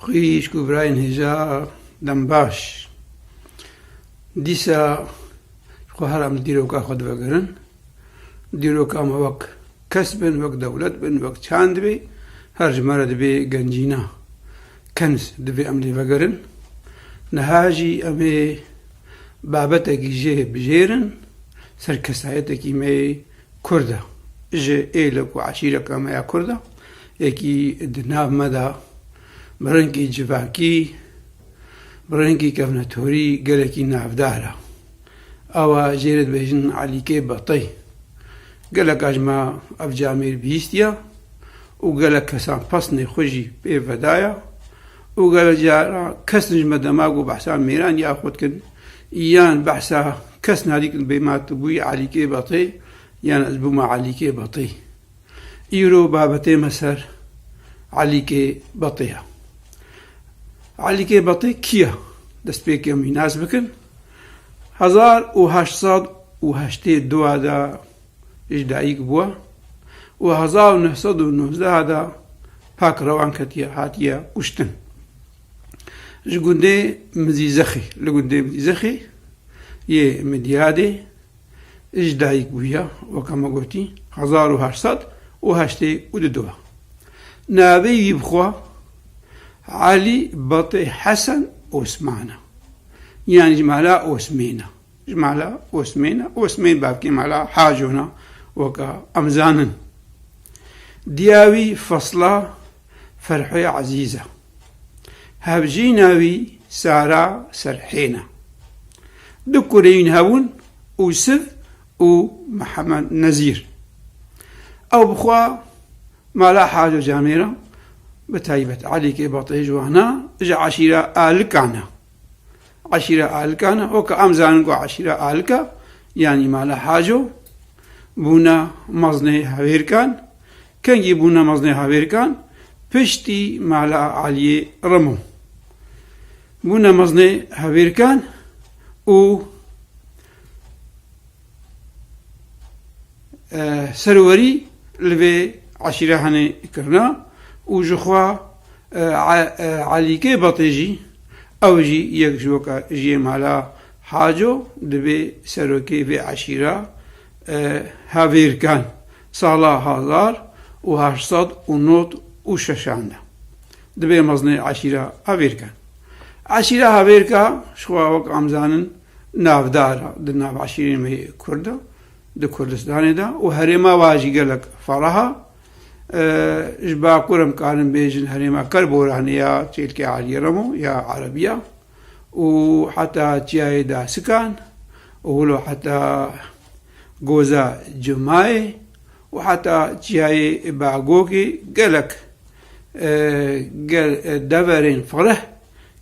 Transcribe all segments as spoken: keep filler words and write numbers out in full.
Xwîşk û birayên hêja, dem baş. Dîsa xwe her em li dîroka xwe divegerin. Dîroka me wek kes bin, wek dewlet bin, wek çand bê, her ji me re dibê gencîna. Kens divê em lê vegerin. Niha jî em ê babetekî jê bijêrin, ser kesayetekî me yê Kurd e. Ji êlek û eşîreka me ya Kurd e, yekî di nav me de bi rengî civakî, bi rengî kevnetorî gelekî navdar e. Ew e jê re dibêjin Elîkê Betê. Geleka ji me ev camêr bihîstiye û gelek kesan pesnê xwe jî pê vedaya û gelek cara kes ji me dema ku behsa mêran ya xwe dikin yan behsa kes nadîkin bê ma tu bûyî Elîkê Betê yan ez bûma Elîkê Betê. Îro babetê me ser Elîkê Betê ye. Elîkê Betê kî ye? Destpêkê em wî nas bikin. Hezar û heşt sed û heştê dua de ji dayik bûye û hezar û neh sed û nozdeh de pak rewan ketiye, hatiye kuştin. Ji gundê Mizîzexê, li gundê Mizîzexê yê Midyadê ji dayik bûye, weke me gotî, hezar û heşt sed û heştê û du de. Navê wî bi xwe Elî Betê Hesen Osman e. Yanî ji mala Osmên e. Ji mala Osmên e. Osmên bavkê mala Haco ne, weke em zanin. Diya wî Fesla Ferhê Ezîz e. Hevjîna wî Sara Serhên e. Du kurê wî hebûn, Ûsiv û Mihemed Nezîr. Ew bi xwe mala Haco camêr e, bi taybet Elîkê Betê ji wana, ji eşîra Alikan e. Eşîra Alikan e, weke em zanin ku eşîra Alika, yanî mala Haco, bûne mezinê Hevêrkan. Kengî bûne mezinê Hevêrkan? Piştî mala Eliyê Remo. Bûne mezinê Hevêrkan û, e, serwerî li vê eşîra hene kirina û ji xwe, e, e, Elîkê Betê jî, ew jî yek ji weke jiyê mala Haco dibê serokê vê eşîra, e, Hevêrkan. Sala hezar û heşt sed û nod û şeşan de dibê mezinê eşîra Hevêrkan. Eşîra Hevêrka, ji xwe wek em zanin, navdar e di nav eşîrên me yê Kurd de, di Kurdistanê de û herêma wa jî gelek ferah e. E, ji Bakur em karin bêjin herêma Kerboranê ya Çêlkê Eliyê Remo ya Erebiya û heta Çiyayê Dasikan û wilo heta Goza Cumayê û heta Çiyayê Bagokê gelek, e, gel-, e, deverên fereh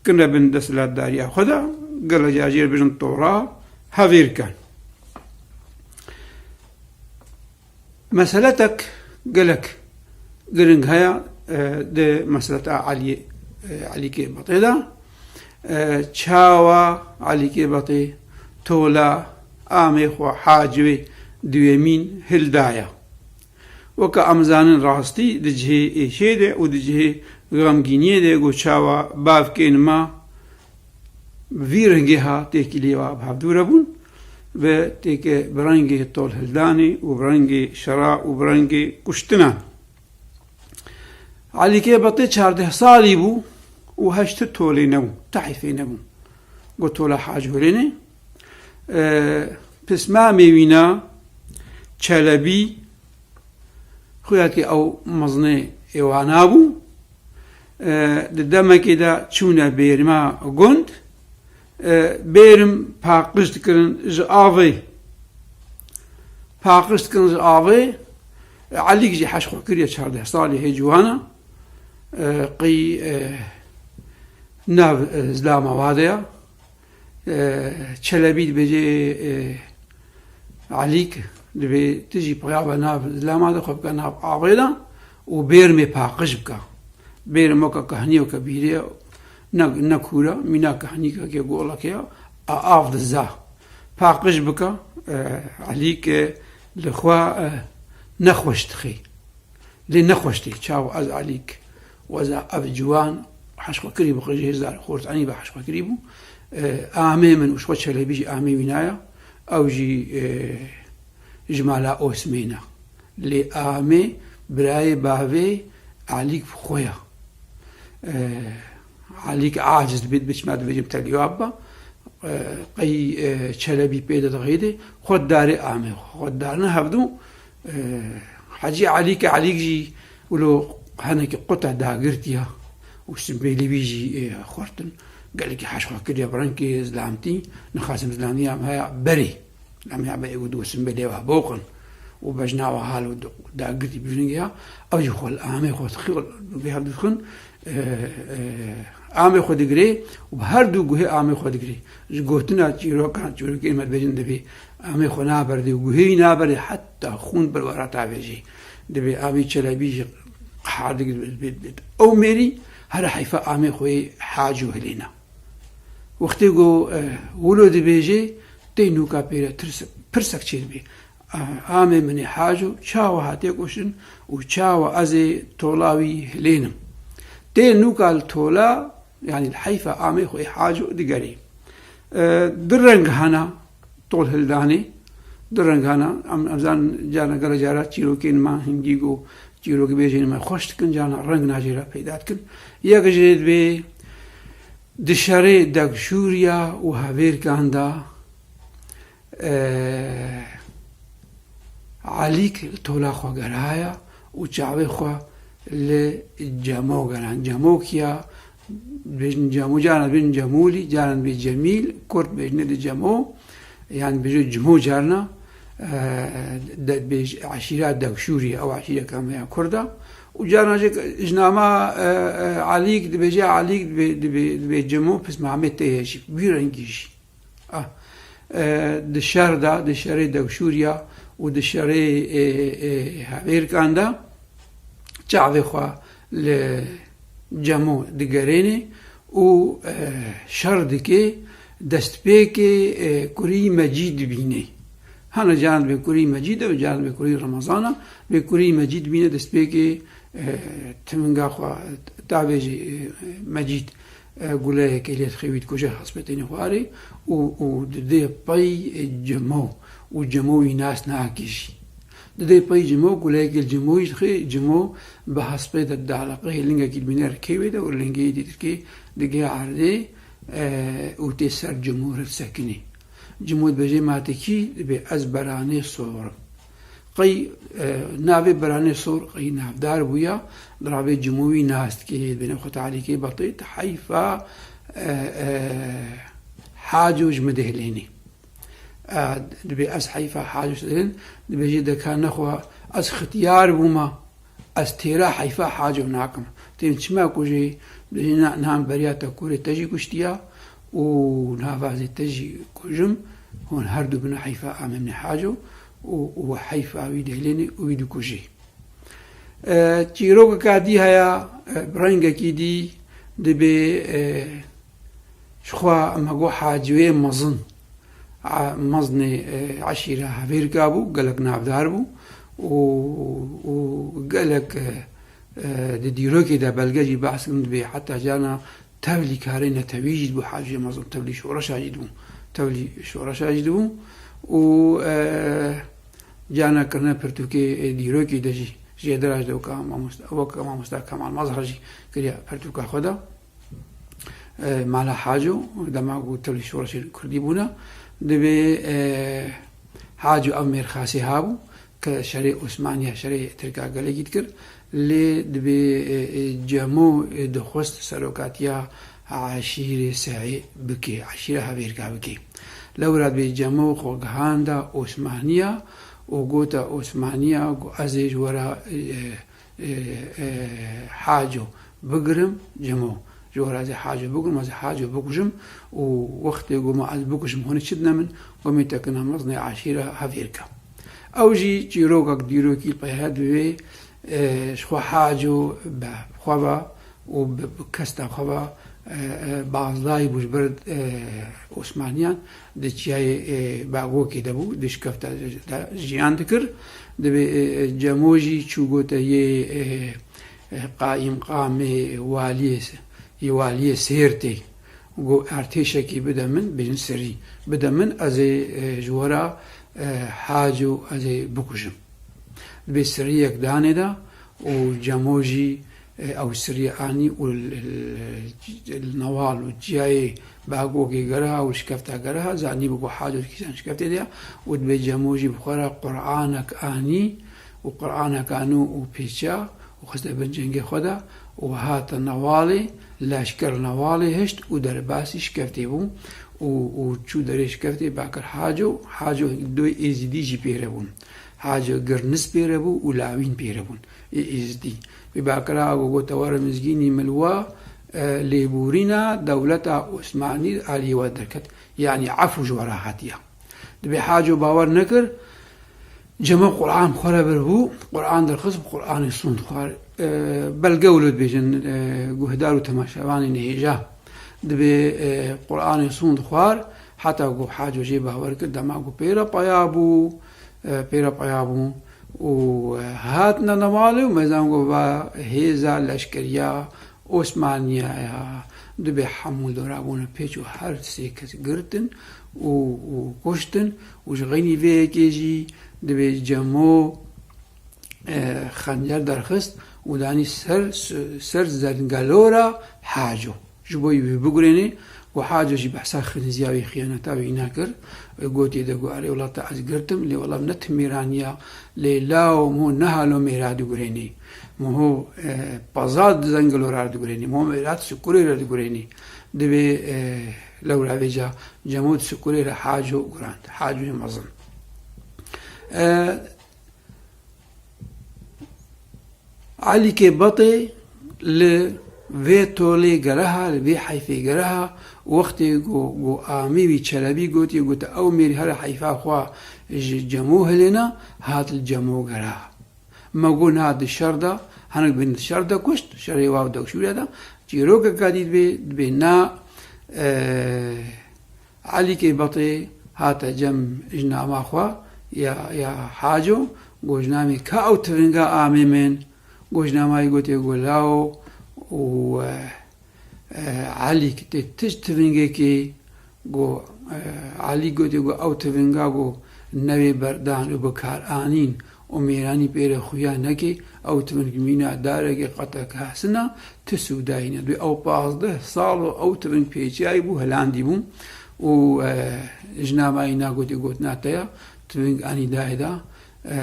kirine bin desthilatdariya xwe de, gelek car jê re bijin tora Hevêrkan. Meseletek gelek giring heye, e, di meseleta Eliyê, e, Elîkê Betê de. E, çawa Elîkê Betê tola amê xwe Hacî wê duyemîn hildaye? Weke em zanin rastî di cihê êşê de û di cihê xemgîniyê de ku çawa bavkên me vî rengê ha têkilî wa bi hevdû re bûn, bi têke bi rengê tolhildanê û bi rengê şera û bi rengê kuştinan. Elîkê Betê çardeh salî bû û heşt tolê nebû, tehîfê nebû. Got tola Hacî Holênê. E, pismamê wîna Çelebî, xuya ki ew mezinê êwana bû. E, di demekê de çûne bêrima gund. E, bêrim paqij dikirin ji avê. Paqij dikirin ji avê. E, Elîk jî heş xwe kiriye çardeh salî hê ciwana. E, qî, e, nav, e, zilama wa de ya. E, Çelebî dibêje, e, Elîk, dibê tu jî peyava nav zilama de xwe bike nav avê de û bêrmê paqij bike. Bêrim weke kehnî, weke bîrê, ne, ne kûr e, mîna kehnîkekê, golekê ye, a, av diza. Paqij bike, e, Elîk, e, li xwe, e, nexweş dixê. Lê nexweş tê, çawa ez Elîk û ez ev ciwan Heşxwekirî bi qijê hêzdar xort enî be heşxwekirî bû. E, amê min û ji xwe Çelebî jî amê wî naya. Ew jî, e, ji mala Osmê ne. Lê amê birayê bavê Elîk bi xwe ya. E, Elîk aciz dibêt, biçima dibêjim telîwab be. E, qey, e, Çelebî pê de dixêdê, xwe darê amê xwe. Xwe darine hevdû, e, Hecî Elîk, Elîk jî wilo henekî quta dagirtiya û simbêlî wî jî, e, xurtin. Gelekî heşxwe kiriye bi rengê zilamtî, nixasim zilamtî em haya berê. Em ya berê û dû simbêlê wa boqin û bejna wa hal û dagirtî bi rengê ya, ew jî xwe li amê xwe dixî, vê hev dixin, e, e, amê xwe digirê û bi her du guhê amê xwe digirê. Ji gotina çîrokan, çîrokên me dibêjin divê amê xwe naberdê û guhê wî naberdê heta xûn bi wara tavêjê. Divê amê Çelebî jî qehar digir, ew mêrî here heyfa amê xwe yê Haco hilêna. Wextê ku, e, wilo dibêjê, tê nûka pê re tirs-, pirsek çêdibê. E, amê min ê Haco çawa hatiye kuştin û çawa ez ê tola wî hilênim. Tê nûka li tola, yanî li heyfa amê xwe ê Haco digerê. E, du reng hene tol hildanê, du reng hene. Em, em zanin carna gele cara çîrokên me hingî ku çîrokbêjên me xweş dikin, carna reng najê re peyda dikin. Yek jê dibê di şerê degşûriya û hevêrkan de, e, Elîk li tola xwe geraya û çavê xwe li Cemo geran. Cemo kiya? Dibêjin Cemo, caran dibêjin Cemûlî, caran dibê Cemîl, kurt dibêjin di Cemo, yan dibêje Cimo carna, e, de, dibêj-, eşîra Degşûrî, ew eşîreka me ya kurda. Û carna jî ji nama, e, e, Elîk dibêje, Elîk dibê, dibê, dibê Cemo, pisma me tê ye jî, wî rengî jî. Ah, e, di şer de, di şerê Dewşûriya û di şerê, e, e, Hevêrkan de çavê xwe li Cemo digerêne û, e, şer dike, destpêkê, e, kurî Mecîd dibîne. Hene caran dibê kurî Mecîd e û caran dibê kurî Remezan e. Bê kurî Mecîd bîne destpêkê, e, timinga xwe tavêjî, e, Mecîd, e, guleyekê lê dixê wî dikuje hespê tenê xwarê û, û didê pey, e, Cemo û Cemo wî nas nake jî. Didê pey Cemo, guleyekê li Cemo jî dixê, Cemo bi hespê de daliqê lingekî dibîne rikê wê de û lingê dîtirkê digê erdê, e, û tê ser Cemo re disekinê. Cemo dibêje ma te kî? Dibê ez Beranê Sor im. Qey, e, navê Beranê Sor qey navdar bûya, di ravê Cimo wî nas dikê, dibêne xwe talîkê betê, tu heyfa, e, e, Haco ji min dihilênî. E, dibê ez heyfa Haco ji min dihilên, dibêje deka nexwe ez xitiyar bûma, ez têra heyfa Haco nakim. Tên çima kujê, dibêje na, niha beriya te kurê te jî kuştiya û niha vazê te jî kujim, hûn her du bine heyfa amemnê Haco û, û heyfa wî dihêlênê û wî dikujê. E, çîrokeka dî heye, e, bi rengekî dî dibê, e, ji xwe me got Haciyê mezin, a, mezinê, e, eşîra Hevêrka bû, gelek navdar bû û, û gelek, e, e, di dîrokê de belge jî behs kirin dibê heta carna tevlî karê netewî jî dibû, Haciyê mezin tevlî şoreşa jî dibû, tevlî şoreşa jî dibû û, e, carna kirine pirtûkê, e, dîrokê de jî jêdira ji de weke mamoste-, weke mamosta Kemal Mazhar jî kiriye pirtûka xwe de. E, mala Haco, dema ku tevlî şoreşên kurdî bûne, dibê, e, Haco ev mêrxasê habû, ke şerê Osmaniya, şerê Tirka gelekî dikir, lê dibê, e, e, Cemo, e, dixwest serokatiya eşîrê Seê bike, eşîra Hevêrka bike. Lewra dibê Cemo xwe gihanda Osmaniya û gote Osmaniya ku ez ê ji we re, e, e, e, Haco bigirim, Cemo. Ji we re ez ê Haco bigirim, ez ê Haco bikujim û wextê ku me ez bikujim, hûn ê çi dine min? Gomê te kine mezinê eşîra Hevêrka. Ew jî çîrokek dîrokî li pey heye dibê, e, ji xwe Haco bi xwe ve û bi, bi kesta xwe ve, e, e, bazdayî bû ji ber, e, Osmaniyan di çiyayê, e, Bagokê de bû, di şikefta de jiyan dikir. Dibê, e, e, Cemo jî çû gote yê, e, e, qayîmqamê waliyê se-, Lêwaliyê Sêrtê. Got, "Artêşekî bide min, bêjin sirî, bide min, ez ê, e, ji we re, e, Haco ez ê bikujim." Dibê siriyek danê de û Cemo jî, e, ew siriyê anî û li, li, li Newal û çiyayê Bagogê geriha û şikefta geriha, zanîbû ku Haco di kîjan şikeftê de ye û dibê Cemo jî bi xwe re Qur'anek anî û Qur'anek anû û pêça û xiste bin cengê xwe de û hate Newalê, leşker Newalê hişt û derbasî şikeftê bû û, û çû derê şikeftê, ba kir Haco. Haco doyê Êzîdî jî pê re bûn. Haco Girnis pê re bû û lawîn pê re bûn. Ê Êzîdî. Wî ba kir Haco got, "Te were mizgînî min wa, e, lêborîna dewleta Osmanî aliyê we derket. Yanî efû ji we re hatiye." Dibê Haco bawer nekir, Cemo Qur'an bi xwe re bir bû, Qur'an derxist, bi Qur'anê sûnd xwar. E, belge wilo dibêjin, e, guhdar û temaşevanên hêja. Dibê, e, Qur'anê sûnd xwar, heta ku Haco jê bawer kir, dema ku pê re peya bû, e, pê re peya bû û, e, hatine Newalê û mezan ku va hêza leşkeriya Osmaniya ya, dibê hemû dora bûne pêç û her sê kes girtin û, û kuştin û ji xeynî vê yekê jî dibê Cemo, e, xencer derxist û danî ser, ser zengelora Haco. Ji bo wî bigurênê, ku Haco jî behsa xiniziya wî, xiyaneta wî nekir. Gotê de ku, "Erê wela te ez girtim, lê wela ne ti mêraniya, lê lawo min ho nehalo mêra digurênê. Min ho, e, paza di zengelo re digurênê. Min ho mêra di sikurê re digurênê." Dibê, e, lewra vêca Cemo di sikurê re Haco gurand. Hacoyê mezin. E, Elîkê Betê li vê tolê geriha, li vê heyfê geriha, wextê ku, ku amî wî Çelebî gotiye, gote, "Ew mêrî here heyfa xwe ji Cemo hilêne", hat li Cemo geriha. Me got, "Na, di şer de, hinek bên di şer de kuşt, şerê wa dewşûre de." Çîrokeke dî dibê, dibê na, e, Elîkê Betê hate cem jinama xwe ya, ya Haco, got, "Jinamê ka ew tivinga amê min?" Got, jinamayî gotiye, got, "Lawo û, e, e, Elîk tê tişt tivingekê?" Got, e, Elîk gotiye, got, "Ew tivinga, got, newê berdan û bikaranîn û mêranî pê re xuya neke, ew tiving mîna darekê qeteke hesina, ti sûdayî ne." Dibê ew pazdeh sal û ew tiving pêçiyayî bû, hilandî bû û, e, jinama wî na gotê gotina te ya, tiving anî dayê da, e,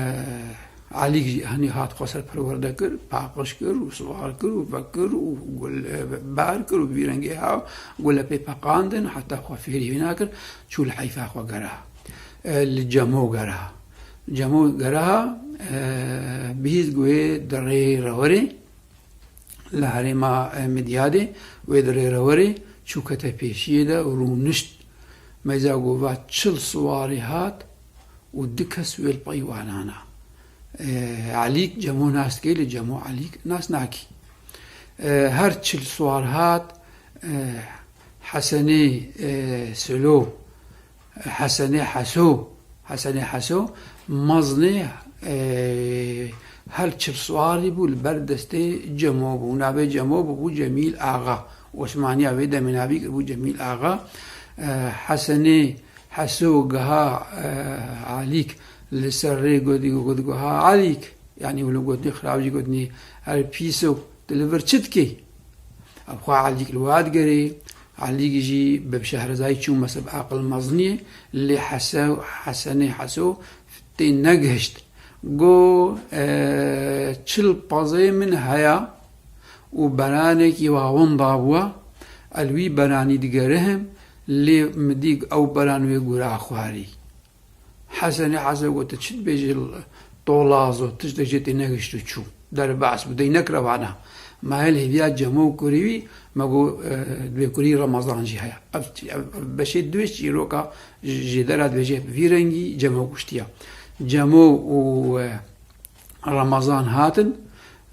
Elîk jî henî hat xwe ser perwerde kir, paqij kir û siwar kir û vekir û gul, e, bar kir û vî rengê ha gule pê peqandin, heta xwe fêrî wî nakir, çû li heyfa xwe geriha. E, li Cemo geriha. Cemo geriha, e, bihîst ku wê di rê re werê, li herêma, e, Midyadê, wê di rê re werê, çû kete pêşiyê de û rûnişt. Meyza ku va çil siwarî hat û du kes wê li pey wan ana. E, Elîk Cemo nas dikê, lê Cemo Elîk nas nakî. E, her çil siwar hat, e, Hesenê, e, Silo, Hesenê Heso, Hesenê Heso, mezinê, e, her çil siwarî bû, li ber destê Cemo bû. Navê Cemo bûbû Cemîl Axa. Osmaniya wê demê navî kiribû Cemîl Axa. E, Hesenê Heso giha, e, Elîk li ser rê gotî, got, got, "Ha Elîk." Yanî wilo gotinê xirab jî gotinê, "Her pîso, tu li vir çi dikî?" Ev xwe Elîk li wa digerê. Elîk jî bi şehrezayî çû, meseb aqil mezin e, lê Hese-, Hesenê Heso tê negihişt. Got, e, "Çil pezê min heye û beranekî wa winda bûye, ez li wî beranî digerihim, lê min dî ew beran wê gura xwarî." Hesenê Heso got, "Tu çi dibêjî, tolazo, tiştek jê tê negihişt û çû. Derbas bû, dey nekire vana." Ma hêl hêviya Cemo û kurê wî, me got, e, dibê kurî Remezan jî heye. Ev, ev, ev beşê duê çîroka ji, jêdera dibêje, vî rengî Cemo kuştiye. Cemo û, e, Remezan hatin,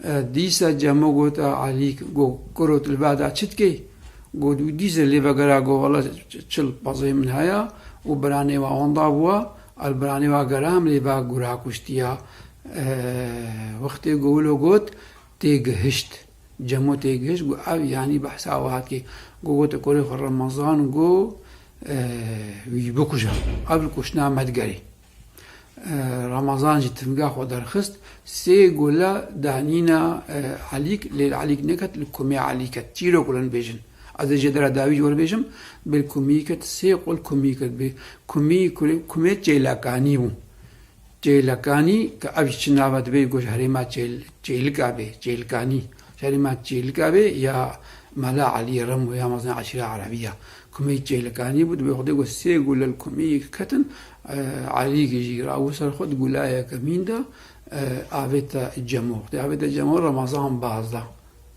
e, dîsa Cemo got, "A Elîk, got, kuro tu li vada çi dikey?" Got, "Dîsa lê vegera, got, wela çil pezê min heye û beranê wa wenda bûye, ez li beranê wa geram, lê va gura kuştiya." E, wextê ku wilo got, tê gihişt. Cemo tê gihişt, got, ev, yanî, behsa we hat kê. Got, gote kurê xwe Remezan, got, e, wî bikuje. Ev li kuştina me digerê. E, Remezan jî tivga xwe derxist. Sê gule danîna, e, Elîk, lê Elîk neket, li kumê Elî ket. Çîrok wile bêjin. Ez ê jê dera dawî ji we re bêjim, bil kumî ket, sê qul kumî ket. Bi kumî, kurê-, kumê Çêlekanî bû. Çêlekanî, ke ev jî çi nava dibe, got ji herêma Çêl-, Çêlika bê, Çêlikanî. Ji herêma Çêlika bê ya Mela Eliyê Remo ya mezin eşîra Erebî ya. Kumê Çêlikanî bû, dibe Xwedê got sê gule li kumî ketin, e, Elî jî ra û ser xwe di gula yekemîn de, e, avête Cemo. Xwedê avête Cemo Remezan baz da.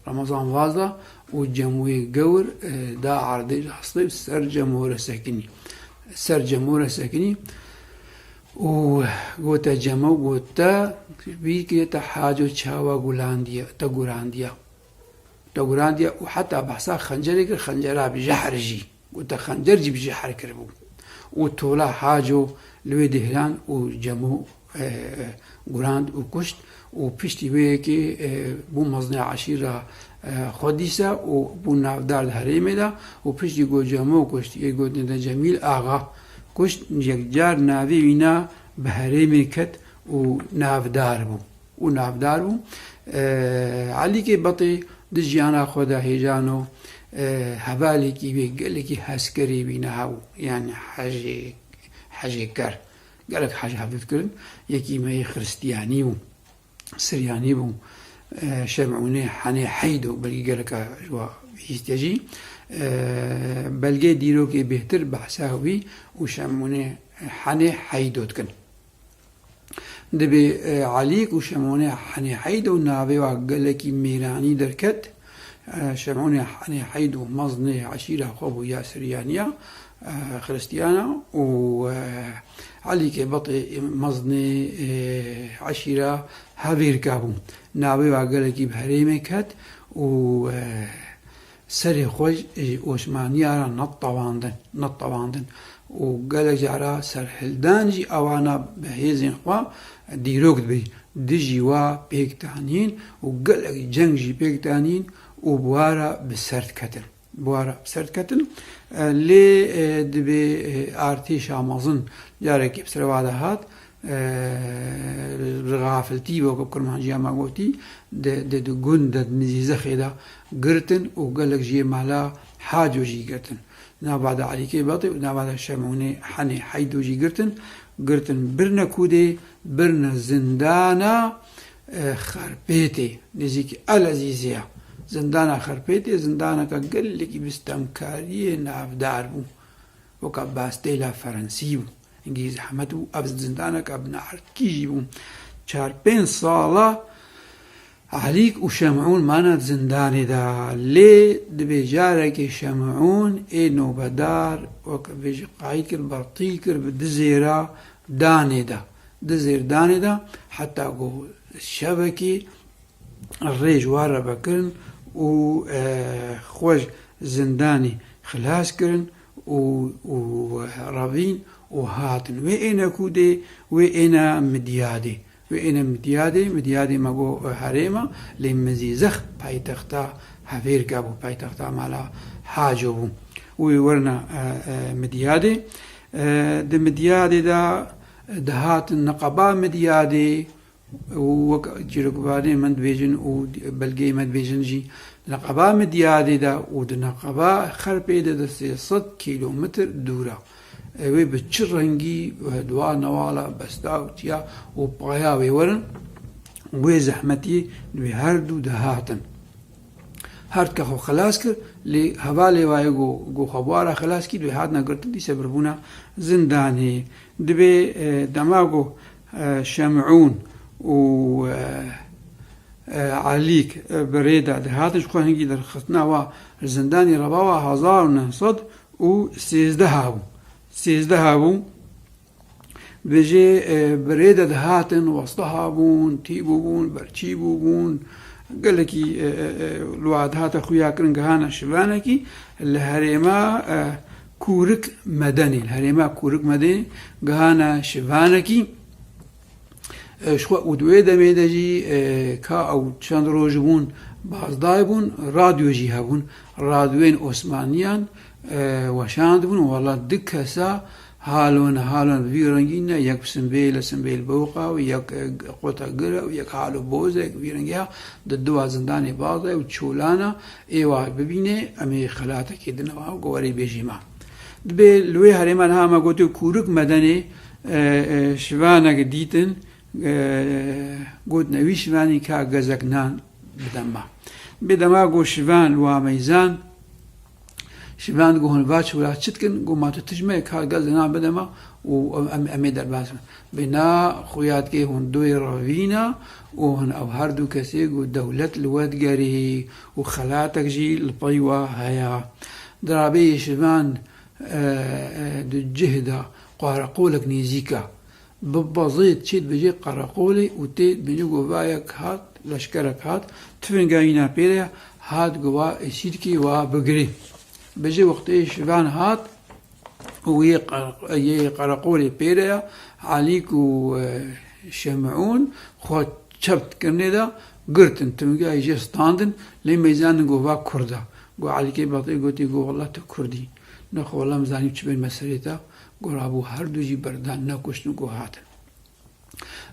Remezan vaz da û Cemoyê gewr, e, da erdê ji hestê ser Cemo re sekinî. Ser Cemo re sekinî. Û gote Cemo, gote, bîr kiriye te haco çawa gulandiye, te gurandiye. Te gurandiye û heta behsa xencerê kir, xencera bi jehr jî. Gote xencer jî bi jehr kiribû. Û tola haco li wê dihlan û Cemo, e, e, gurand û kuşt û piştî wê yekê, e, bû mezinê eşîra, e, xwe dîsa û bû navdar di herêmê de û piştî ku Cemo kuşt, yê gotinê de Cemîl Axa kuşt, yekcar navê wîna bi herêmê ket û navdar bû. Û navdar bû. E, Elîkê Betê di jiyana xwe de hêjano, e, hevalekî wê gelekî hezkerê wîna hebû. Yanî hejê, hejêker. Gelek hej hev dikirin. Yekî me yê Xiristiyanî bû. Siryanî bû. E, Şemûnê Henê Heydo, belkî geleka ji wa bihîstiye jî. E, belgê dîrokê bêhtir behsa wî û Şemûnê Henê Heydo dikin. Dibê, e, Elîk û Şemûnê Henê Heydo navê wa gelekî mêranî derket. E, Şemûnê Henê Heydo mezinê eşîra xwe bû ya Siryaniya, e, Xiristiyana û, e, Elîkê Betê mezinê, e, eşîra Hevêrka bû. Navê wa gelekî bi herêmê ket û, e, serê xwe ji Osmaniya re netewandin, netewandin û gelek cara serhildan jî ewana bi hêzên xwe dîrok dibê. Dijî wa pêk tanîn û gelek ceng jî pêk tanîn û bi wa re bi ser diketin. Bi wa re bi ser diketin. E, lê, e, dibê, e, artêşa mezin carekê bi ser wa de hat, e, bi xafiltî, weke kurmanciya me gotî, di, di, di gund de, di Mizîzexê de girtin û gelek jê mala Haco jî girtin. Nava de Elîkê Betê û nava de Şemûnê Henê Heydo jî girtin. Girtin birine kûdê, birine zindana, e, Xerpêtê, nêzîkî Elezîzê ya. Zindana Xerpêtê, zindaneke gelekî bi stemkariyê navdar bû. Weke bastêla Ferensî bû. Hingî zehmet bû, ev zindaneke bi neerdkî jî bû. Çar pênc sala Elîk û Şemûn mane di zindanê de. Lê dibê carekê Şemûn ê nobedar, weke bêjî qayît kir, bertî kir, bi dizêra danê de. Dizêr danê de, heta ku şevekê rê ji wa re vekirin û, e, xwe ji zindanê xilas kirin û, û revîn û hatin. Wê êne kûdê, wê êne Midyadê. Wê êne Midyadê, Midyadê me got, e, herêma, lê Mizîzex paytexta Hevêrka bû, paytexta mala Haco bû. Wê werna, e, e, Midyadê. E, di Midyadê de dihatin niqaba Midyadê, û wek çîrokvanê me dibêjin û belgeyê me dibêjin jî, di neqeba Midyadê de û di neqeba Xerpê de, de sê sed kîlometr dûr e. Ew ê bi çi rengî, e, di wa newala besta û çiya û paya wê werin, wê zehmetiyê wê her du dihatin. Her dike xwe xilas kir, lê hevalê wayê ku, ku xwe bi wa re xilas kî, dibê hatine girtin, dîse birbûna zindanê. Dibê, e, dema ku, e, Şemûn û, e, e, Elîk, e, bi rê de dihatin, ji xwe hingî derxistina wa zindanê reba wa hezar û neh sed û sêzdeh bû. Sêzdeh bû. Dibêje, e, bi rê de dihatin, westiha bûn, tî bûbûn, berçî bûbûn. Gelekî, e, e, e, li wa dihate xuya kirin, gihana şivanekî li herêma, e, Kûrik Medenê, li herêma Kûrik Medenê gihana şivanekî. E, ji xwe û di wê demê de jî, e, ka ew çend roj bûn, bazdayî bûn, radyo jî hebûn. Radyoyên Osmaniyan, e, weşandibûn, wela du kesa halo nehalo bi vî rengî ne, yek Simbêl e, Simbêl Boqa û yek, e, Qota Gir e û yek Halo Boz e, yek vî rengî ya, di dua zindanê Bazdayê û Çolana ê wa bibîne, em ê xelatekê dine wa ku werê bêjî me. Dibê li wê herêma niha me gotiye Kûrik Medenê, e, e, şivanek dîtin, e, gotine wî şivanî ka gezek nan bide me. Bê dema got şivan wa meyzan, şivan digot hûn va çi wila çi dikin? Got ma tu tij me ka gezek nan bide me û em, em ê derbas bin. Bê na xuya dikê hûn doyê revîna û hûn ew her du kesê got dewlet li we digerî û xelatek jî li pey we heye. Dirabê şivan, e, e, di cih de qareqolek nêzîk e. Bi bezê çê dibêje qareqolê û tê dibêje ku va yek hat, leşkerek hat, tifinga wîna pê re hat ku va êsîrkî wa bigirê. Bêje wextê şivan hat û yê qar-, yê qareqolê pê re ya, Elîk û, e, Şemûn xwe çep kirinê de girtin, tifinga jê standin, lê meyzanin ku va Kurd e. Ku Elîkê Batî gotî ku wela tu Kurd î. Nexwe wela em zanî çi bên me serê te. Ku rabû her du jî berdan nekuştin ku hatin.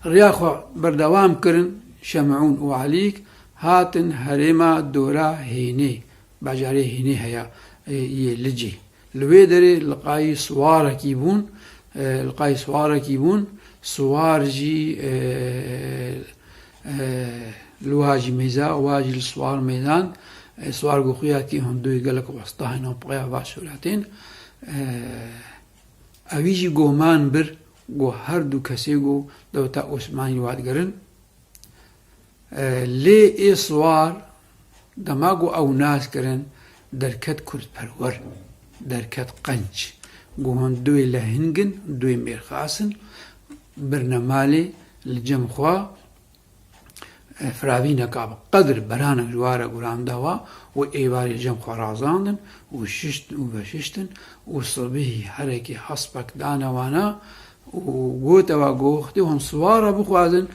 Riya xwe berdewam kirin, Şemûn û Elîk hatin herêma dora Hênê, bajarê Hênê heye, e, yê Licê. Li wê derê liqayî siwarekî bûn, e, liqayî siwarekî bûn, siwar jî, e, e, li wa jî mêza, wa jî li siwar mêzan, e, siwar got xuya kî hundoyê gelek westa hene, peya va sûretên, e, Ewî jî goman bir, got her du kesê got dewleta Osmanî wa digerin. E, lê ê siwar dema got ew nas kirin, derket kurdperwer, derket qenc. Got hûn duê lehingin, duê mêrxas in, birine malê li cem xwe, e, firavîneka bi qedir beranek ji wa re guran da wa û êvarê cem xwe razandin û şişt û veşiştin û sibihî herekî hespek dane wana û gote wa, got wextê hûn siwar re bixwazin,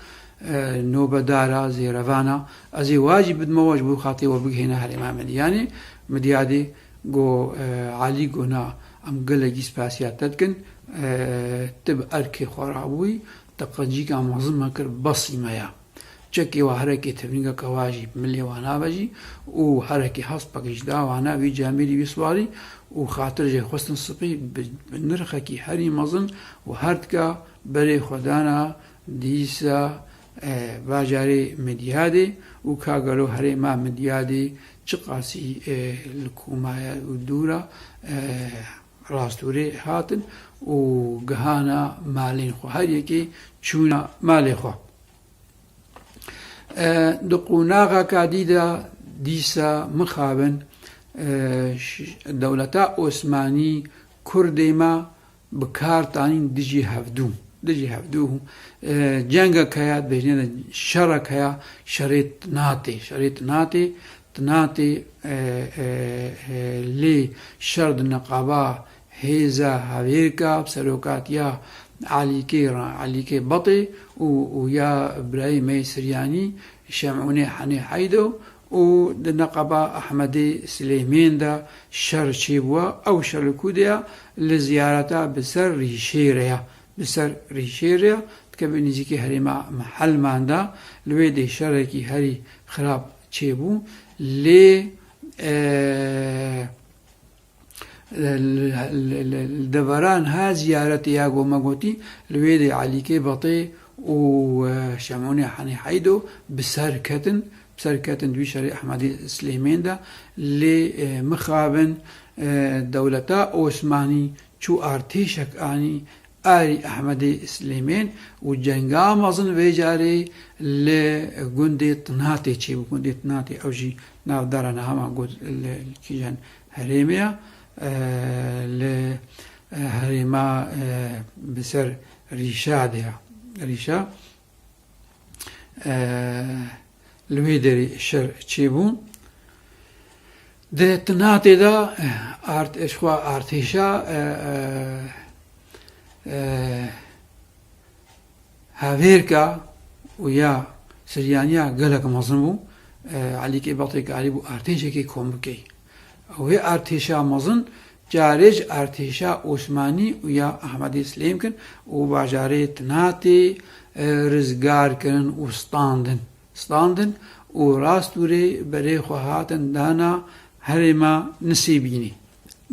e, nobedara, zêrevana, ez ê wa jî bidime we ji bo xatirê we bigihêne herêma Midyadê. Midyadê got, e, Elî got na, em gelekî spasiya te dikin, e, tu bi erkê xwe rabûyî, te qencîka mezin me kir, besî me ya. Çekê wa herekê tevîngeke wa jî milê wa navejî û herekê hespek ji da wana vî camêrî, vî siwarî û xatir jê xwestin sipî bi, bi nirxekî herî mezin û her tika berê xwe dana dîsa, e, bajarê Midyadê û ka gelo herêma Midyadê çiqasî, e, li koma ye û dûr e, e, rastûrê hatin û gihana malên xwe. Her yekê çûna malê xwe. E, di qonaxeka dî de dîsa mixabin, e, ş-, dewleta Osmanî Kurdê me bi kar tanîn dijî hevdû. Dijî hevdû. E, cengek heye, dibêjine de şerek heye, şerê Tinatê. Şerê Tinatê, Tinatê, e, e, e, lê şer di neqaba hêza Hevêrka bi serokatiya Elîkê re, Elîkê Batê û, û ya birayê me yê Siryanî, Şemûnê Henê Heydo û di neqaba Ehmedê Silêmên de şer çêbûye. Ew şer li ku de ye? Li ziyareta bi ser Rîşê re ye. Bi ser Rîşê re ye. Dikeve nêzîkî herêma Mihelman de. Li wê dê şerekî herî xirab çêbû. Lê, e, Li, li, li, li devera niha ziyaretê ya ku me gotî, li wê de Elîkê Batê û, e, Şemûnê Henê Heydo bi ser ketin, bi ser ketin di wî şerê Ehmedê Silêmên de. Lê, e, mixabin, e, dewleta Osmanî çû artêşek anî, Arî Ehmedê Silêmên û cenga mezin vê carê li gundê Tinatê çêbû. Gundê Tinatê ew jî navdara niha me got li, li kîjan herêmê ye, e, li, e, herêma, e, bi ser Rîşa de ye. Rîşa. E, li wê derê şer çêbû. Di Tinatê de, e, art-, ji xwe artêşa, e, e, e, Hevêrka, û ya Siryaniya gelek mezin bû. E, Elîkê Betê karîbû artêşekê kom bikey. Ew ê artêşa mezin carê ji artêşa Osmanî û ya Ehmedê Silêm kin û bajarê Tinatê, e, rizgar kirin û standin. Standin û rast û rê berê xwe hatin dana herêma Nisêbînê.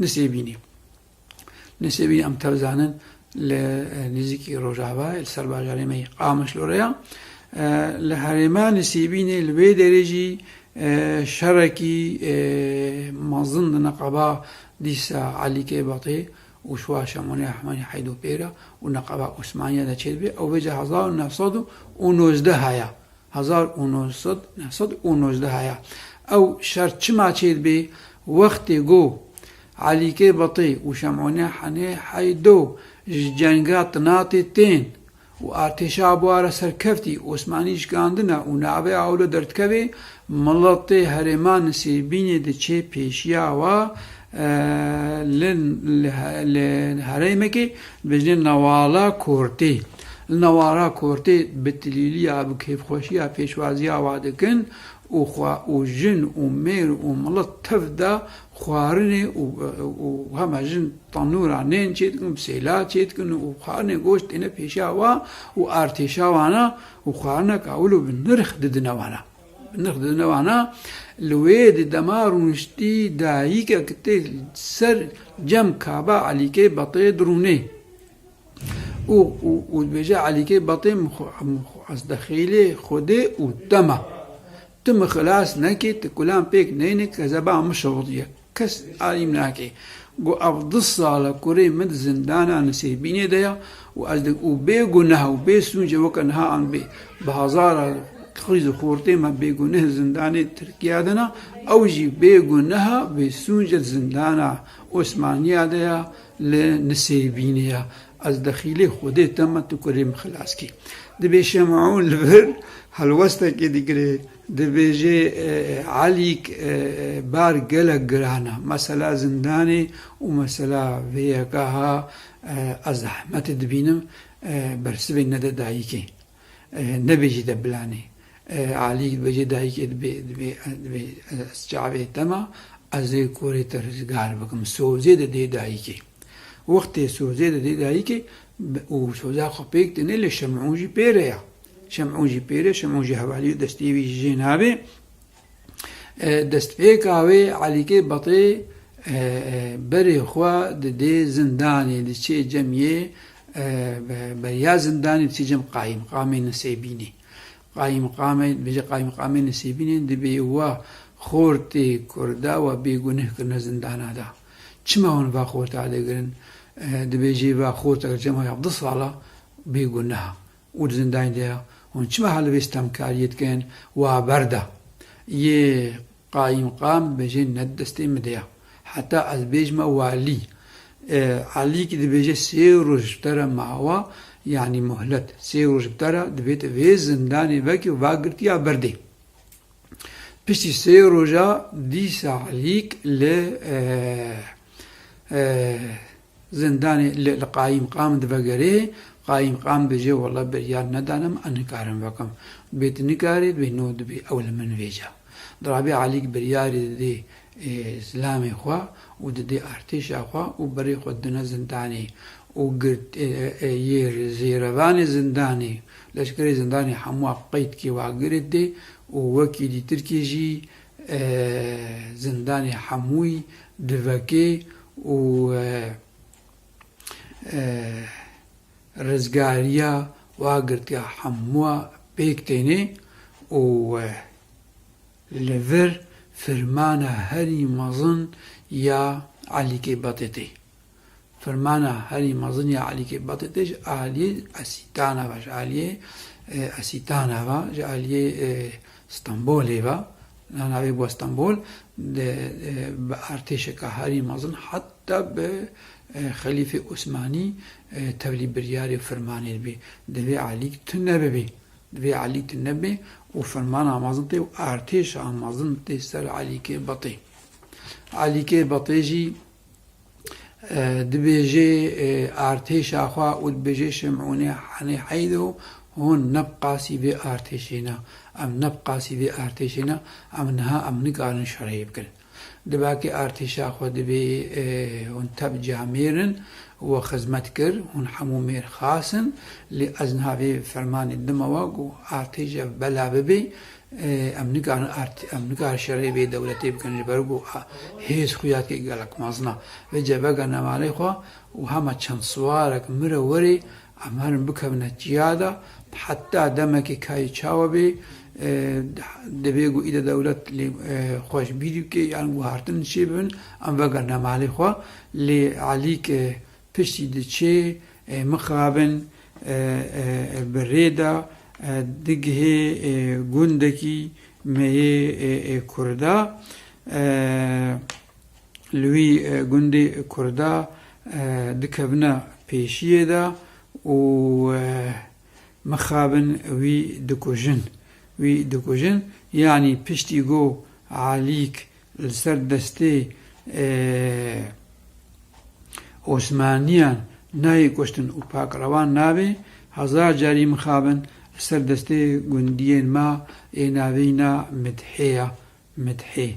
Nisêbînê. Nisêbînê em tev zanin li, e, nêzîkî Rojava, li ser bajarê me yê Qamişlo re ya. E, li herêma Nisêbînê li wê derê jî, e, şerekî, e, mezin di neqeba dîsa Elîkê Betê û şwa Şemonê Ehmedê Heydo pê re û neqeba Osmaniya de çêdibe. Ew vêca hezar û neh sed û nozdeh ya. Hezar û neh sed, neh sed û nozdeh ya. Ew şer çima çêdibe? Wextê ku Elîkê Betê û Şemonê Ehmedê Heydo ji cenga Tinatê tên û artêşa bi wan re serkeftî, Osmanî şikandine û navê ewle derdikeve, miletê herêma Nisêbînê diçê pêşiya wa, e, li, li, li herêmekê dibêjinê Newala Kortê. Li Newala Kortê bi tilîliya, bi kêfxweşiya pêşwaziya wa dikin û xwe û jin û mêr û milet tev de xwarinê û, û hema jin tenûra nên çêdikin, bi sêla çêdikin û xwarinê goşt têne pêşiya wa û artêşa wana û xwarineka wilo bi nirx didine wana. Bi nirx didine wana, li wê di dema rûniştî dayikek tê ser cem kaba Elîkê Betê dirûnê. Û, û, û dibêje Elîkê Betê, min xwe, min xwe ez dexîlê Xwedê û dema. Tu min xilas nekî, tu kulan pêk neyne, kezeba min şewitiye. Kes alî min nake. Got, ev du sal e kurê min di zindana Nisêbînê de ya û ez di, û bê guneh û bê sûc e, weke niha an bê, bi hezara qîz û xortê me bê guneh zindanê Tirkiya de ne, ew jî bê guneh e, bê sûc e di zindana Osmaniya de ya, li Nisêbînê ya. Ez dexîlê Xwedê te me, tu kurê min xilas kî. Dibê Şemûn li vir helwestekê digire, dibêje, e, Elîk, e, e, bar gelek giran e. Mesela zindanê û mesela vê yeka ha, e, ez zehmetê dibînim, e, bersivê nede dayikê. E, nebêjî de bilanê. E, Elîk dibêje dayikê dibê, dibê, dibê, e, ez çavê te me, ez ê kurê te rizgar bikim. Sozê didê dayikê. Wextê sozê didê dayikê, bi-, û soza xwe pêk tîne, lê Şemûn jî pê re ya. Şemûn jî pê re, Şemûn jî hevalî û destê wî jî jê nabe. E, destpêka wê Elîkê Betê, e, e, berê xwe didê zindanê, diçê cem yê, e, be-, beriya zindanê diçê cem qayîmqamê Nisêbînê. Qayîmqamê, dibêje qayîmqamê Nisêbînê dibê wa xortê kurda wa bêguneh kirine zindana da. Çima hûn va xorta digirin? E, dibêje va xorta cem ya du sala bêguneh a. û di zindanê de ya. Hûn çima hal vê stemkariyê dikin? Wa berda. Yê qayîmqam dibêje ne destê min de ya. Heta ez bêjime walî. E, Elîk dibêje sê roj bi te re mawa, yanî muhlet. Sê roj bi te re dibê te vê zindanê vekî û vagirtiya berdê. Piştî sê roja dîsa Elîk li, e, e, zindanê li, li qayîmqam divegerê, qayîmqam dibêje, wela biryar nedane min, ez nikarim vekim. Dibê tu nikarî, dibê no, dibê ew li min vêca. Dirabê Elîk biryarê didê, e, zilamê xwe û didê artêşa xwe û berê xwe didine zindanê û girt, e, e, e, yê zêrevanê zindanê, leşkerê zindanê hemû qeyd kê wa girê dê û wekî dîtirkê jî, e, zindanê hemûyî divekê û, e, e, rizgariya wa girtiya hemûa pêk tênê û, e, li vir firmana herî mezin ya Elîkê Betê tê. Firmana herî mezin ya Elîkê Betê tê ji aliyê Esîtana ve, ji aliyê, e, Esîtana ve, ji aliyê, e, Stenbolê ve, navê bû Stenbol, de, e, bi artêşeka herî mezin heta bi, e, Xelîfê Osmanî, e, tevlî biryarê û firmanê dibê. Divê Elîk tune bibê. Divê Elîk tune bê û firmana mezin tê û artêşa mezin tê ser Elîkê Betê. Elîkê Betê jî, e, dibêje, e, artêşa xwe û dibêje Şemûnê Hanê Heydo Hûn ne bi qasî vê artêşê ne, em ne bi qasî vê artêşê ne, em niha em nikarin şerê bikin. Dibakê artêşa xwe dibê, e, hûn tev camêr in, we xizmet kir, hûn hemû mêr xas in, lê ez niha vê fermanê dime we ku artêş ev bela bibê, e, em nikarin art-, em nikarin şerê vê dewletê bikin, ji ber ku, a, hêz xuya dike gelek mezin e. Vêca vegerine malê xwe û hema çend siwarek mire werê, em herin bikevine çiya de, heta demekê kayê çawa bê, e, divê ku îde dewlet lê, e, xwe ji bîrî bike, yan guhartin çê bibin, em vegerine malê xwe. Lê Elîk, e, piştî diçê, e, mixabin, e, e, e, bi rê de, e, digihê, e, gundekî me yê, e, e, Kurda. E, Li wî, e, gundê Kurda, e, dikevine pêşiyê de û, e, mixabin wî dikujin. Wî dikujin, yanî piştî ku Elîk li ser destê, e, Osmaniyan nayê kuştin û pakrewan nabê, hezar carî mixabin li ser destê gundiyên me ê navê na Midhê ya. Midhê.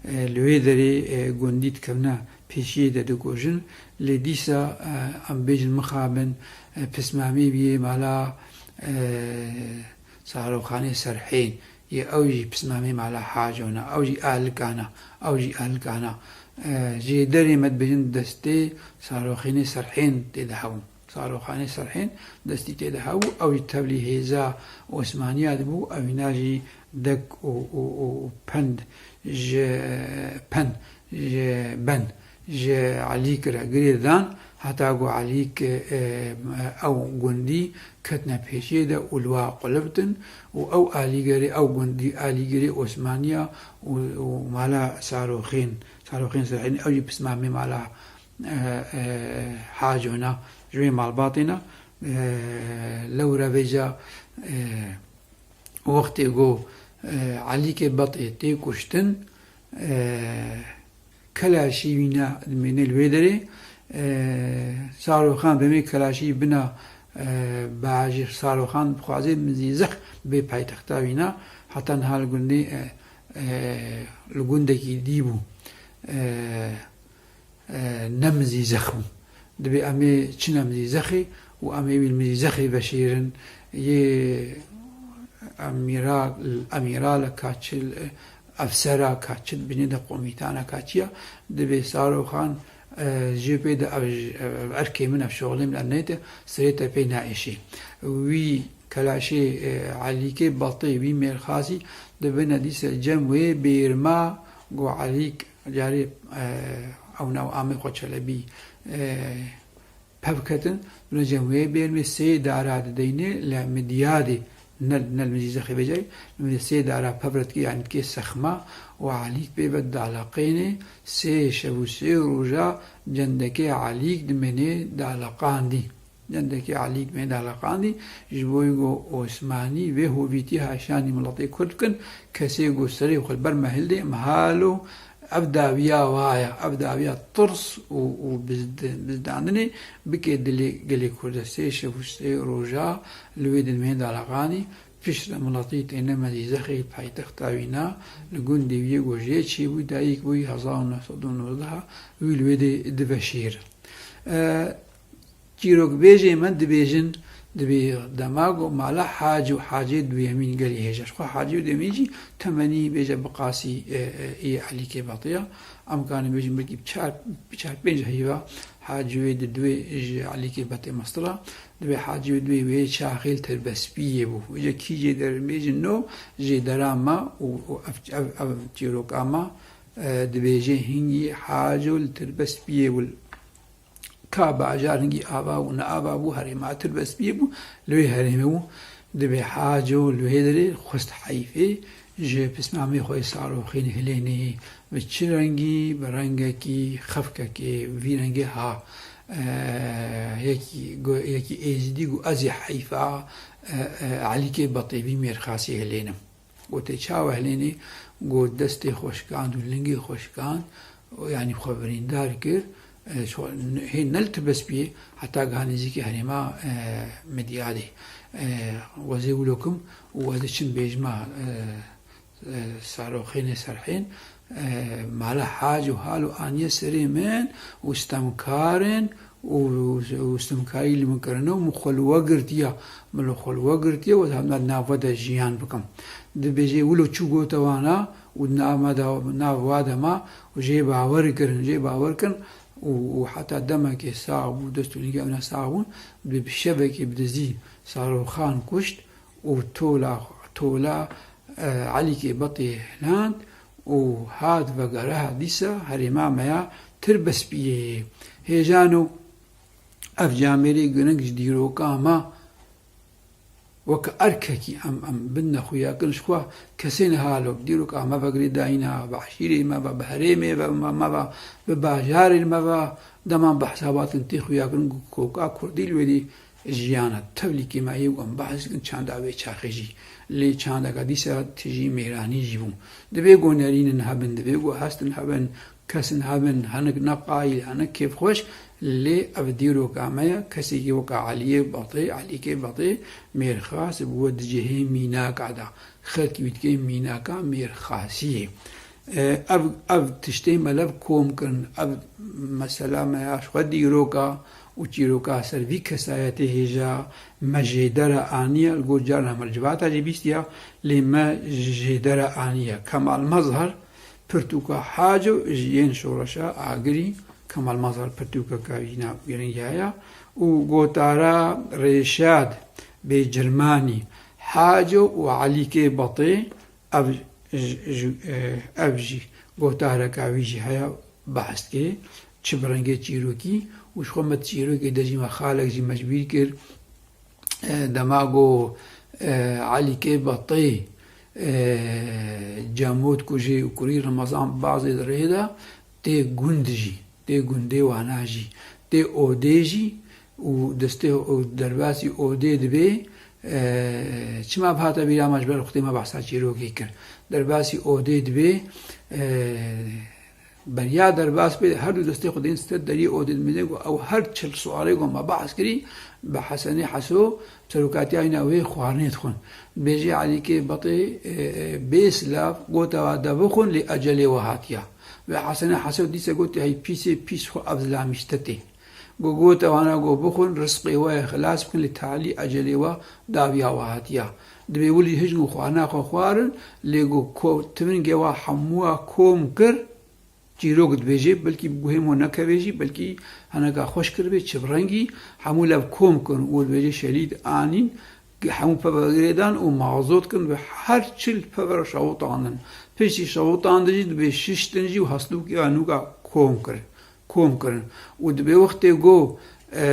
E, li wê derê, e, gundî dikevine pêşiyê de dikujin. Lê dîsa, e, em bêjin mixabin, e, pismamê biyê mala, e, Saroxanê Serhên. Yê ew jî pismamê mala Haco ne, ew jî Alikan e, ew jî Alikan e. E, ji derê me dibêjin destê Saroxînê Serhên tê de hebû. Saroxanê Serhên destî tê de hebû, ew jî tevlî hêza Osmaniya dibû, ewîna jî dek û, û, û, û pend ji, pend ji ben ji Elîk re girê dan, heta ku Elîk, e, ew gundî ketine pêşiyê de û li wa qulibtin û ew alîgerê, ew gundî alîgerê Osmaniya û, û mala Saroxên, Saroxên Serhên, ew jî pismamê mala e, e, Haco ne, ji wê malbatê ne, e, lewre vêca, e, wextê ku, e, Elîkê Betê tê kuştin, e, kelaşî wî ne dimêne li wê derê, e, Saroxan demê kelaşî bina, e, bajêr Saroxan dixwaze Mizîzex bê paytexta wî ne, heta niha li gundê, e, e, li gundekî dî bû. E, e, ne Mizîzex bû. Dibê em ê çine Mizîzexê û em ê wî li Mizîzexê veşêrin. Yê emîral, emîraleka çi, efseraka çi dibêjin de komîtaneka çi ya, dibê Saroxan, e, jê pê de ev, ev erkê min, ev şoxlê min, ev neyte, serê te pê naêşê. Wî kelaşê, e, Elîkê Batê, wî mêrxasî dibine dîse cem wê bêrma, go Elîk Carê, e, ew nav amê xwe Çelebî, e, pev ketin, dûne cem wê bêrmê sê dara dideynê li Midyadê, ne, ne li Mizîzexê vêcayî, li Midyadê sê dara pev re dikê, yanî dikê sexma û Elîk pê ve daleqênê, sê şev û sê roja cendekê Elîk dimênê daleqandî. Cendekê Elîk mê daleqandî, ji bo ku Osmanî vê hovîtî haşanî miletê Kurd bikin, kesê ku serê xwe li ber me hildê, em halo ev dawiya wa ye, ev dawiya tirs û, û bizd-, bizdandinê bike dilê gelê Kurd e. Sê şev û sê roja li wê din mê daleqandî, piştre miletî têne Mezîzexê paytexta wî na, li gundê wî yê ku jê çêbû, dayik bûyî hezar û neh sed û nozdeh wî li wê dê diveşêrin. E, Çîrokbêjê me dibêjin, dibê dema ku mala Hacî û Hacê duyemîn gelî hêja. Ji xwe Hacî duyemîn jî temenî bêje bi qasî, e, e, ê Elîkê Batê ya. Em karin bêjin belkî bi çar, bi çar pênc heyva Hacî wê di duê ji Elîkê Batê mestir a. Dibê Hacî wê duê wê çaxê li Tirbespiyê bû. Vêca kî jê derin bêjin no jê dera me û, û ev, ev, ev çîroka me, e, dibêje hingî Haco li Tirbespiyê bû. Ka bajar hingî ava bû, ne ava bû, herêma Tirbespiyê bû, li wê herêmê bû. Dibê Haco li wê derê xwest heyfê ji pismamê xwe yê Saroxîn Hilênê bi çi rengî, bi rengekî xefkekê vî rengê ha, e, yekî go-, yekî êzidî got, ez ê heyfa, e, e, Elîkê Batê vî mêrxasî Hilênim. Gotê, çawa Helênê? Got, destê xwe şikand û lingê xwe şikand, yanî xwe birîndar kir. E, ço-, hê ne li Tirbespiyê, heta giha nêzîkî herêma, e, Midyadê. E, wezê wilo kim û wezê çim bêjma, e, e, Saroxênê Serhên, e, mala hac û hal û aniye serê min û stemkarên û, û stemkarî li min kirine û min xwe li we girtiya, min li xwe li we girtiye, we hema nav we de jiyan bikim. Dibêje wilo çû gote wana û nav me de, nav wa de ma û jê bawer kirin, jê bawer kirin û, û heta demekê sax bû, dest û lingê ewna sax bûn, bi, bi şevekê bi dizî Saroxan kuşt û tola, tola, e, Elîkê Betê hiland û hat vegere, ha dîsa herêma me ya Tirbespiyê. Hêjano ev camêrê giring ji dîroka me weke erkekî em, em bidine xuyakirin ji xwe kesên halo. Dîroka me ve girêdayîna, bi eşîrê me ve, bi herêmê ve me, me ve, bi bajarên me ve, dema bi hesabatin tê xuyakirin ku koka kurdî li wê dî jiyana tevlîkê me yê û em behs dikin çanda wê çaxê jî. Lê çandeka dîsa tijî mêranî jî bû. Divê ku nerînin hebin, divê ku hestin hebin, kesin hebin, hinek ne qayîl, hinek kêfxweş, lê ev dîroka me ye, kesekî weka Eliyê Betê, Elîkê Betê mêrxas bi we dicihê mînaka de. Xelkî wî dikê mînaka mêrxasiyê. E, ev, ev tiştê me lev kom kirin, ev mesela me ya xwe dîroka û çîroka ser vî kesayetê hêja me jêdere aniye, li gor carna me li civata jî bîstiya, lê me jêdere aniye. Kemal Mezher, pirtûka Haco ji yên şoreşa Agirî, Kemal Mezher pirtûkeka wîna giringiya ya û gotara Rêşad Bêcirmanî, Haco û Elîkê Betê, ev, ji, ji, e, ev jî gotareka wî jî heye, behs dike çi bi rengê çîrokî û ji xwe me di çîrokê de jî me xalek jî me ji bîr kir. E, dema ku, e, Elîkê Betê, e, Cemo dikujê û kurî Remezan Bazê di rê de tê gund jî, tê gundê wana jî, tê odê jî û destê û derbasî odê dibê, e, çima bi hate bîra me ji ber wextê me behsa çîrokê kir. Derbasî odê dibê, e, Beriya derbas bê, her du destê xwe dên ser deriyê odê dimîne, got, ew her çil sualê ku me behs kirî, bi Hesenê Heso, serokatiya wîna wê xwarinê dixwin. Dibêje Elîkê Betê, e, e, bê silav, gote wa de bixwin, lê ecelê we hatiya. Ve Hesenê Heso dîse got, hey pîsê pîs xwe ev zilamî ji te tê. Go gote wana, go bixwin, rizqê we ye xilas bikin, lê talî ecelê we dawiya we hatiya. Dibê wilî hijn û xwarina xwe xwarin, lê go ko-, tivingê we hemûya kom kir, Çîrok dibêje, belkî bi guhê me nekeve jî, belkî heneka xweş kiribê, çi bi rengî, hemû lev kom kirin û dibêje şelîd anîn, hemû peve girêdan û mazot kirin, bi her çil peve re şewitandin. Piştî şewitandin jî dibê şiştin jî û hestûkê ya nûka kom kirin, kom kirin. Û dibê wextê go, e,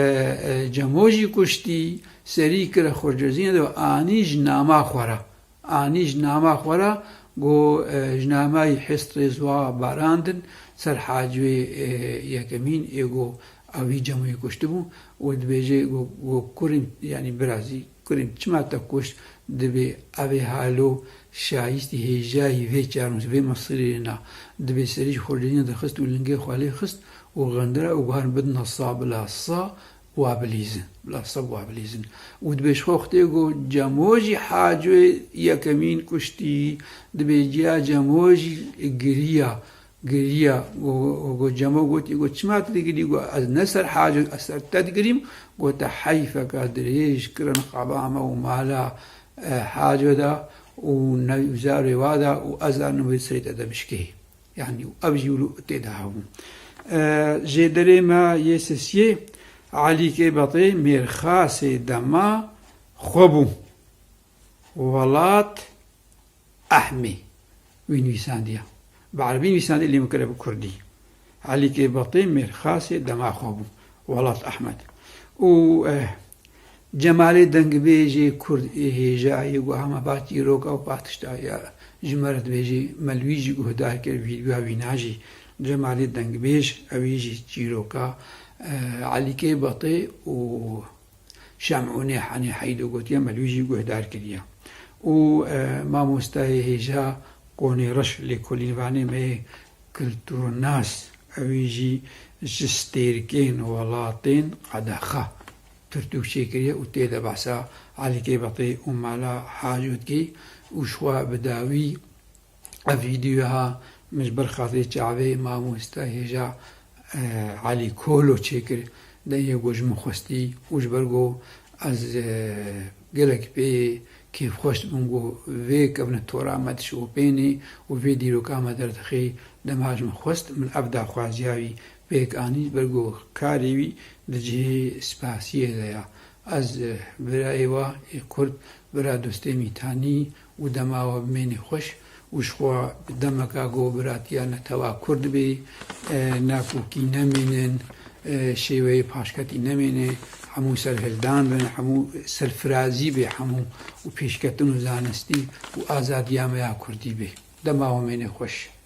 e, Cemo jî kuştî, serî kire xurcezîne de anî ji nama xwe re. Anî ji nama xwe re, got, e, ji namayî hest rêzwa barandin ser Hacî wê, e, yekemîn ê got, ew wî Cemoyê kuştibû û dibêje, got, got, kurîm, yanî birazî, kurîm, çima te kuşt? Dibê ev ê halo şayîstî hêjayî vê çarnûs, vê mesirê na. Dibê serî ji xurcezîna derxist û lingê xwe lê xist û xindira û guhan bidina sa bila sa, wa bilîzin, bila seb wa bilîzin. Û dibê ji xwe wextê ku Cemo jî Hacî yekemîn kuştî, dibê ciya Cemo jî giriya, giriya. Go, go Cemo gotî, go çima tu digirî? Go ez ne ser Hacî, ez ser te digirîm. Go te heyfeka dirêj kirin qaba me û mala, e, Hacî de û ne zarê wa de û ez zanim wê serê te de bişkê. Yanî ev jî wilo tê de hebû. E, jêderê me yê sisiyê Elîkê Betê mêrxasê dema xwe bû. Welat Ehmê wî nivîsandiye. Bi erebî nivîsandiye lê min kire bi kurdî. Elîkê Betê mêrxasê dema xwe bû. Welat Ehmed. Û, e, Cemalê Dengbêjê Kurd ê hêja yê ku hema va çîroka û va tişta ya ji me re dibêjê, me li wî jî guhdar kir, vîdyoya wîna jî. Cemalê Dengbêj, ewî jî çîroka, e, Elîkê Betê û Şemûnê Henê Heydo gotiye, me li wî jî guhdar kiriye. Û, e, mamostayê hêja Konê Reş, lêkolînvanê me yê kulturnas, ewî jî ji stêrkên welatên qedexe. pirtûk çêkiriye û tê de behsa Elî Kêbetê û Mela Haco dikî û ji xwe bi dawî ev vîdyoya min ji ber xatirê çavê mamosta hêja, e, Elî Kolo çêkir, dengê ku ji min xwestî û ji ber ku ez, e, gelek pê kêfxweş dibim ku vê kevine tora me dişopênê û vê dîroka me derdixê, dema ji min xwest min ev daxwaziya wî pêk anî, ji ber ku karê wî di cihê spasiyê de ya. Ez, e, birayê we ê Kurd, bira dostê Mîtanî û dema we bimênê xweş û ji xwe bi demeka ku biratiya netewa Kurd bê, e, nakokî nemînin, e, şêweyê paşketî nemîne, hemû serhildan bin, hemû serfirazî bê hemû û pêşketin û zanistî û azadiya me ya Kurdî bê. Dema we mênê xweş.